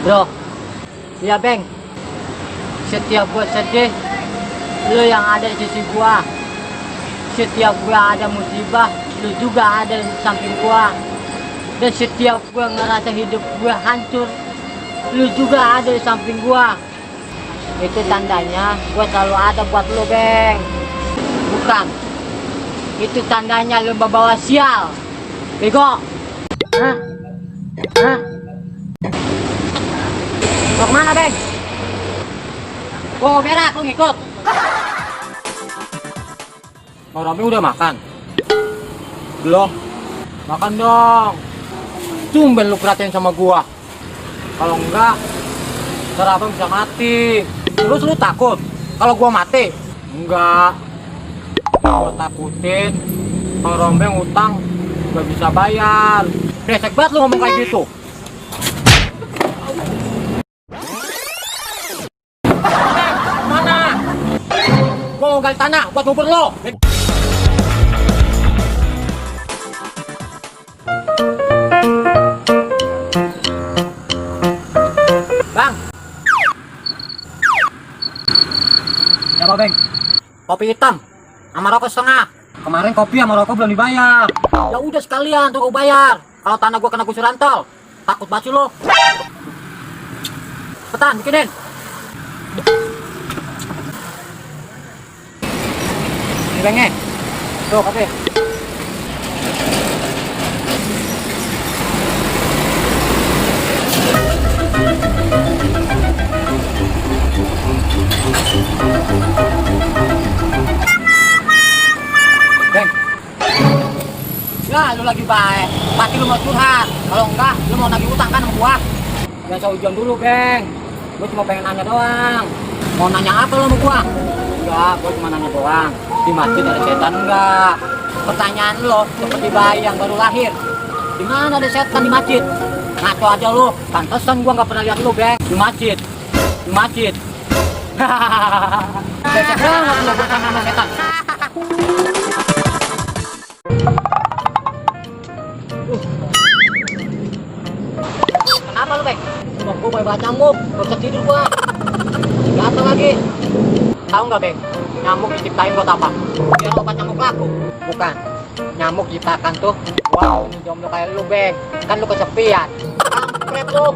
Bro, iya Beng, setiap gua sedih, lu yang ada di sisi gua. Setiap gua ada musibah, lu juga ada di samping gua. Dan setiap gua ngerasa hidup gua hancur, lu juga ada di samping gua. Itu tandanya gua selalu ada buat lu, Beng. Bukan, itu tandanya lu bawa sial. Bego. Hah? Hah? Mau kemana, Beng? Gua mau berak, lu ngikut. Bang Romi udah makan? Belum? Makan dong. Tumben lu perhatiin sama gua. Kalau enggak, ntar abang bisa mati. Terus lu takut kalau gua mati? Enggak. Gua takutin Bang Romi utang gak bisa bayar. Resek banget lu ngomong kayak gitu. Mana? Gua mau gali tanah buat bubur lo. Bang. Ya Bang. Kopi hitam sama rokok setengah. Kemarin kopi sama rokok belum dibayar. Ya udah sekalian tuh gua bayar. Kalau tanah gua kena gusur rantau, takut banget lo. Cepetan bikinin. Ini Bengnya. Tuh kopi. Beng. Ya lu lagi baik. Pasti lu mau curhat. Kalau enggak, lu mau nagih utang kan sama gua. Jangan seujuan dulu, Beng. Gua cuma pengen nanya doang. Mau nanya apa lu sama gua? Enggak, gua cuma nanya doang. Di masjid ada setan enggak? Pertanyaan lo seperti bayi yang baru lahir. Di mana ada setan di masjid? Ngaco aja lu. Pantesan gua nggak pernah lihat lu, Beng. Di masjid. Di masjid. Hahaha. Becek banget lu sama setan. Kenapa lu, Beng? Gua banyak banget nyamuk, gak bisa tidur gua. Gatal lagi. Tahu nggak, Beng? Nyamuk diciptain buat apa? Biar obat nyamuk laku. Bukan. Nyamuk diciptakan tuh. Wow, ini jomblo kayak lu, Beng. Kan lu kesepian. Kampret lu.